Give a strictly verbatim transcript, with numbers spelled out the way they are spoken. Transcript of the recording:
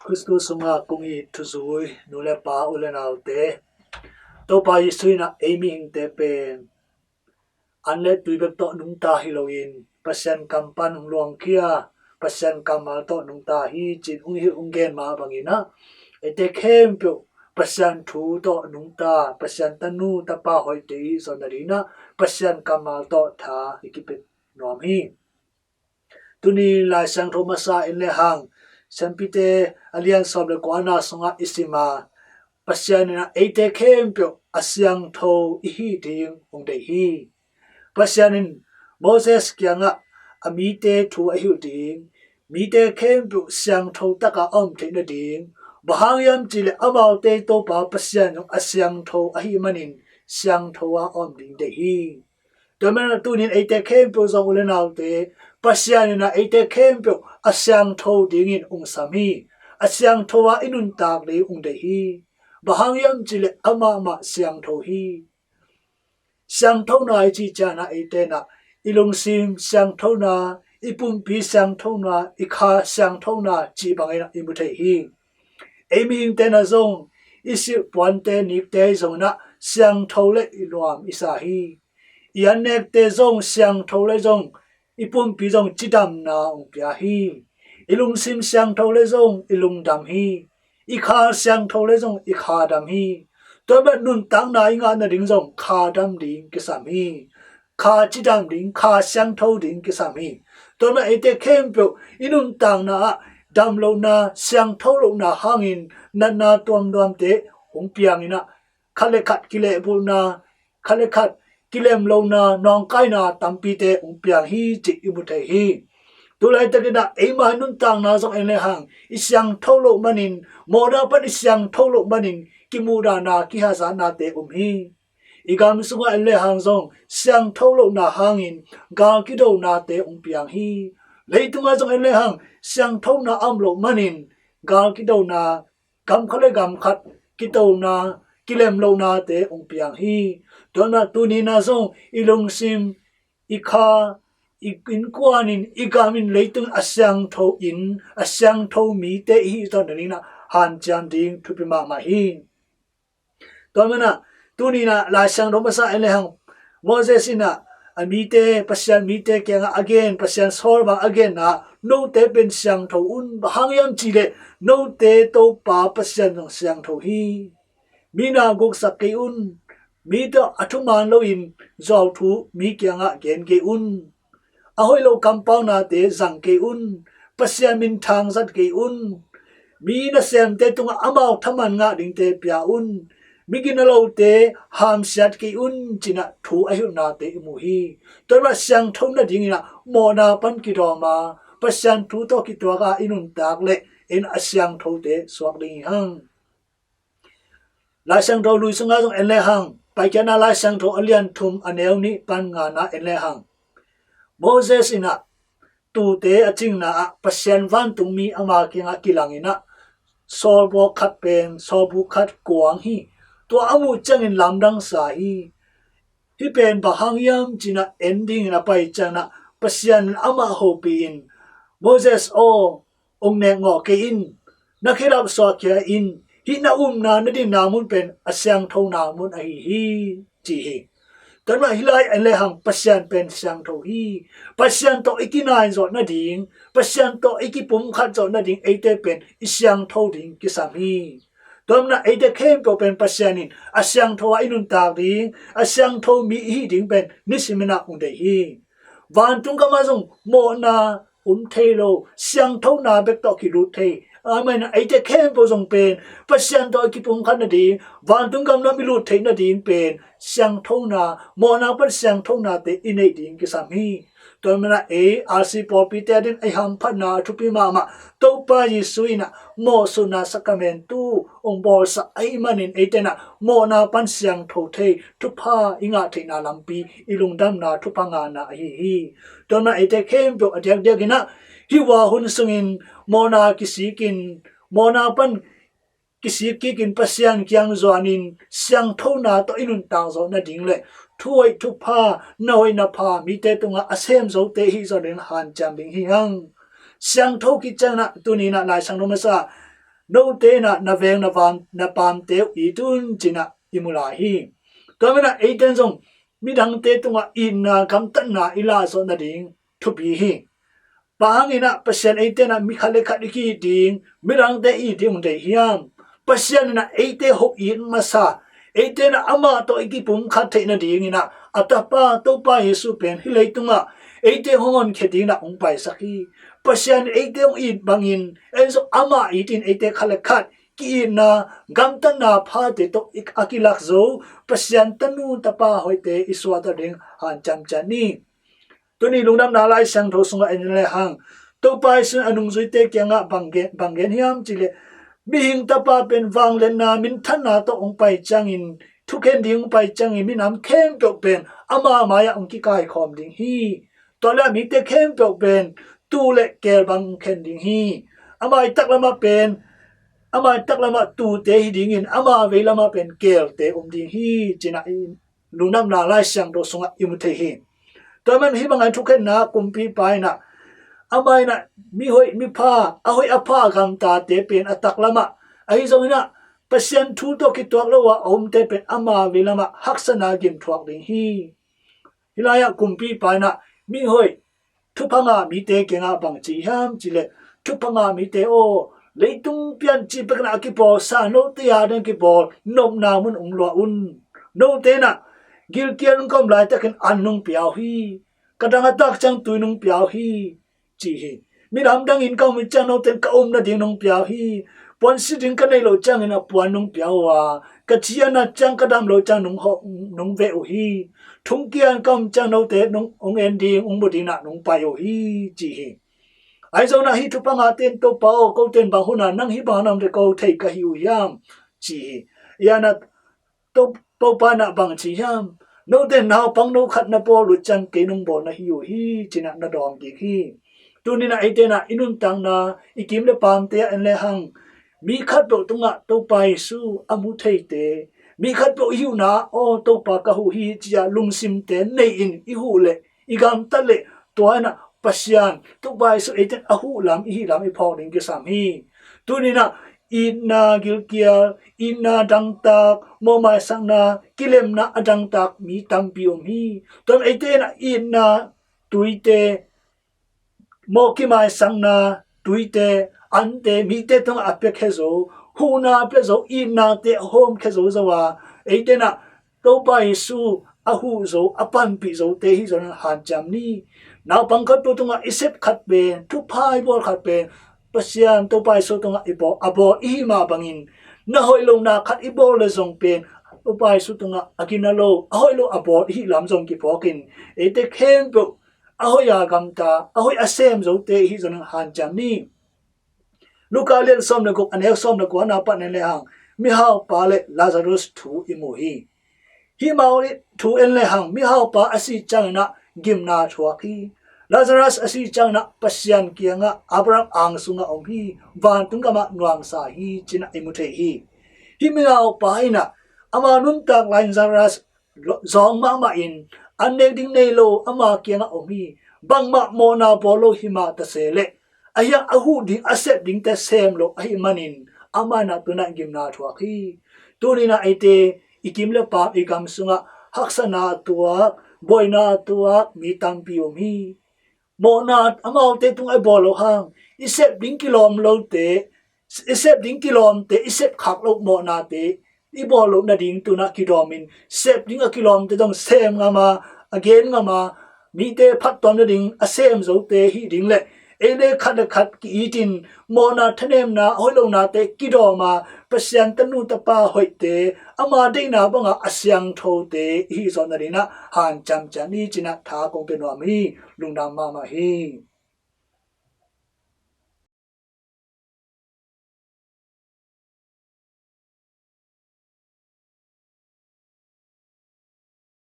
Khristu sungah kong it thuzui nu le pa, u le naute, Topa Jesu in ah ei mihingte pen an le tui bek tawh nungta hi loin Pasian kam pan hong luangkhia, Pasian kammal tawh nungta hi ci-in hong hilh hong gen mah bangin ah eite khempeuh Pasian thu tawh nungta, Pasian tanu tapa hoihte i hih zawh nadingin ah Pasian kammal tawh tha i kipia nuam hi. Tuni Lai Siangtho masa en le hang, Siampite a lian sawm le kuana sungah i sim a, Pasian in ah eite khempeuh a siangtho i hih ding hong deih hi. Pasian in Moses kiangah a mite thu a hilh ding, mite khempeuh siangtho taka a om theih nading, bang hang hiam cihleh amaute Topa Pasian zong a siangtho ahih manin siangtho a om ding deih hi. Tua manin ah tunin eite khempeuh zong u le naute, Pasian in ah eite khempeuh a siangtho dingin hong sam hi. A siangtho a i nuntak ding hong deih hi. Bang hang hiam cihleh amah mah siangtho hi. Siangthona i cih ciangin ah eite in ah i lungsim siangthona, i pumpi siangthona, i kha siangthona cih bangin ah i mu thei hi. Ei mihingte in ah zong i silh puante nikte zong in ah siangtho le i nuam i sa hi. I annekte zong siangtho le zong i pumpi zong cidamna hong pia hi. I lungsim siangtho le zong i lungdam hi. I kha siangtho le zong i kha dam hi. Tua bek nuntakna i ngah nading zong kha dam ding kisam hi. Kha cidam ding, kha siangtho ding kisam hi. Tua manin eite khempeuh i nuntakna ah damlohna, siangtho lohna hangin natna tuamtuamte hong piangin ah khat le khat kilehbulhna, khat le khat kilemlohna, nawngkaina tampite hong piang hi cih i mu thei hi. Tulaitakin ah eima nuntakna zong en le hang i siangtho loh manin, mawhna pan i siangtho loh manin kimuhdahna, kihazatnate um hi. I gam sungah en le hang zong siangtho lohna hangin gal kidonate hong piang hi. Leitungah zong en le hang siangthona a om loh manin gal kidona, gam khat le gam khat kitona, kilemlohnate hong piang hi. Tua manin ah tuni in ah zong i lungsim, i kha, i innkuan in, i gam in, leitung a siangtho in, a siangtho mite i hih zawh nadingin ah hanciam ding thupi mahmah hi. Tua manin ah tuni in ah Lai Siangtho masa en le hang Moses in ah a mite, Pasian mite kiangah a gen, Pasian sawl bang a genna ah, note pen siangtho un, bang hang hiam cihleh note Topa Pasian zong siangtho hi. Mi na guksak kei un, mi tawh a thuman loin zuauthu mi kiangah gen kei un. A hoih lo kampaunate zang kei un. Pasian minthang zat kei un. Mi nasemte tungah amau thaman ngah dingte pia un. Mi ginalote hamsiat kei un, ci-in ah thu a hilhnate i mu hi. Tua manin ah siangtho nadingin ah mawhna pan kidawm a, Pasian thu tawh kituak a i nuntak leh in a siangthote suak ding hi hang. Lai Siangtho Lui sungah zong en le hang, Paikhiatna Lai Siangtho a lian thum a neu nih pan ngana en le hang, Moses in ah tuute a cingna ah Pasian vantungmi ama kiangah kilangin ah sawlbawl khat pen sawlbu khat kuang hi. Tua a muh ciangin lamdang sa hi. Hih pen bang hang hiam ci-in ah en dingin a pai ciangin ah Pasian in amah hopih in, Moses aw, hong nekngawh kei in, na khedap suahkhia in, hih na umna, na dinna mun pen a siangthona mun ahi hi, ci hi. Tua manin ah hih lai en le hang Pasian pen siangtho hi. Pasian tawh i kinaizawh nading, Pasian tawh i kipumkhat zawh nading eite pen i siangtho ding kisam hi. Tua manin ah eite khempeuh pen Pasian in a siangtho a i nuntak ding, a siangtho mi i hih ding pen nisimin ah hong deih hi. Vantung gamah zong mawhna um thei lo, siangthona bek tawh kilut thei. Amen. Eite khempeuh zong pen Pasian tawh i kipumkhat nading, vantung gam lam i lut theih nading pen siangthona, mawhna pan siangthonate i neih ding kisam hi. Tua manin ah ei R C pawlpite adingin ei hamphatna a thupi mahmah, Topa Jesu in ah mawhsutna sakramentu hong bawlsak ahih manin eite in ah mawhna pan siangtho thei, thupha i ngah theihna lampi, i lungdamna thupha ngahna ahi hi. Tua manin ah eite khempeuh a diakdiakin ah hih vua hun sungin mawhna kisikin, mawhna pan kisik kikin Pasian kiang zuanin siangthona tawh i nuntak zawh nading le thu hoih thupha, na hoih na pha mite tungah a sem zote i hih zawh nading hanciam ding hi hang. Siangtho kiciangin ah tuni in ah Lai Siangtho masa note in ah na veng na vam na paamte uh it un, ci-in ah i mu lai hi. Tua manin ah eite in zong midangte tungah itna gamtatna i lahzawh nading thupi hi. Bang hangin ah Pasian eite in ah mi khat le khat i ki-it ding, midangte i it ding hong deih hiam? Pasian in ah eite hong it masa, eite in ah amah tawh i kipumkhat theih nadingin ah a Tapa Topa Jesu pen hih leitungah eite hong honkhia dingin ah hong paisak hi. Pasian in eite hong it bangin ei zong amah itin eite khat le khat ki-itna gamtatna phate tawh i- a kilak zo Pasian tanu tapa hoihte i suahtak ding hanciam ciat ni. Tuni Lungdamna Lai Siangtho sungah en le hang, Topa Jesu in a nungzuite kiangah bang gen, bang gen hiam cih leh, mihing tapa pen vangliatna minthanna tawh hong pai ciangin, thukhen ding hong pai ciangin minam khempeuh pen ama mai-ah hong kikaikhawm ding hi. Tua leh mite khempeuh pen tuu le keel bang hong khen ding hi. Ama i taklamah pen, ama i taklamah tuute hi dingin ama veilamah pen keelte om ding hi, ci-in ah i Lungdamna Lai Siangtho sungah i mu thei hi. Tua manin hih bangin thukhenna kumpipa in ah, amah in ah mihoih mipha, a hoih a pha a gamtate pen a taklamah, ahi zongin ah Pasian thu tawh kituak lo a a omte pen ama veilamah haksatna gimthuak ding hi. Hih lai-ah kumpipa in ah mihoih thupha ngah mite kiangah bang ci hiam cih leh, thupha ngah mite aw, leitung piancil pek in ah a kipawlsa note a ding kipawl nopna mun hong luah un. Note in ah gilkial hong ka om laitakin an nong pia uh hi. Ka dang a tak ciang tui nong pia uh hi, ci hi. Minam dangin ka om uh ciang note in ka om nading nong pia uh hi. Puan si ding ka neih loh ciangin a puan nong pia uh a, ka thi a nat ciang ka dam loh ciang nong hawh, nong veh uh hi. Thongkiat ka om ciang note nong, hong en ding, hong mu dingin ah nong pai uh hi, ci hi. Ahi zongin ah hih thupha ngahte in, Topa aw, kote in bang hun ah nang hih bang a na om leh ko thei ka hi uh hiam, ci hi. Hih ah na To-, Topa in ah bang ci hiam? Note naupang no khat na bawl uh ciang kei nong bawl na hi uh hi, ci-in ah na dawng kik hi. Tuni-in ah eite in ah i nuntakna, i kim le paamte ah en le hang, mi khatpeuh tungah Topa Jesu a mu theite, mi khatpeuh i hihna aw Topa ka huh hi ci-a lungsimte nei-in i huh leh, i gamtat leh, tua in ah Pasian Topa Jesu eite in a huh lam, i hih lam i phawk ding kisam hi. Tuni-in ah itna gilkial, itna dangtak, mawhmaisakna, kilemna a dangtak mi tampi om hi. Tua manin eite in ah itna tuite, mawh kimaisakna tuite, ante, mite tungah a piakhia zo, huhna a pia zo, itnate a hawmkhia zo zo a, eite in ah Topa Jesu a huh zo, a panpih zote hi zongin hanciam ni. Naupang khatpeuh tungah i sep khat pen, thupha i bawl khat pen, Pasian Topa Jesu tungah i bawl, a bawl i hih mah bangin, na hoih lohna khat i bawl leh zong pen, Topa Jesu tungah a gina lo, a hoih lo a bawl i hih lam zong kiphawkin, eite khempeuh a hoih a gamta, a hoih a sem zote hi zongin hanciam ni. Luka lian sawm le guk, a neu sawm le kuana pan en le hang, mihaupa le Lazarus thu i mu hi. Hih mau thu en le hang, mihaupa a sih ciangin ah gimna thuak hi. Lazarus a sih ciangin ah Pasian kiangah Abraham ang sungah om hi, vantung gamah nuamsa hi, ci-in ah i mu thei hi. Hih mihaupa in ah ama nuntak lai-in Lazarus lo-, zawng mahmah in, an nek ding nei lo ama kiangah om hi. Bangmah mawhna bawl lo hi mah ta se leh, a hiang a huh ding, a sep dingte sem lo ahih manin, amah in ah tu-in ah gimna thuak hi. Tuni-in ah eite i kim le paam, i gam sungah haksatna a tuak, buaina a tuak mi tampi om hi. Mawhna amaute tungah i bawl loh hang, i sep ding kilawm lote, i sep ding kilawmte, i sep khak loh mawhnate i bawl loh nading tu-in ah kidawmin, sep ding a kilawmte zong sem ngam a, a gen ngam a, mite phattuam nading a sem zote hi ding leh, ei le khat le khat ki-itin, mawhna, thanemna, a hoih lohnate kidawm a, Pasian tanu tapa hoihte, ama deihna bangah a siangthote i hih zawh nadingin ah hanciam ciat ni, ci-in ah tha kong pia nuam hi. Lungdam mahmah hi.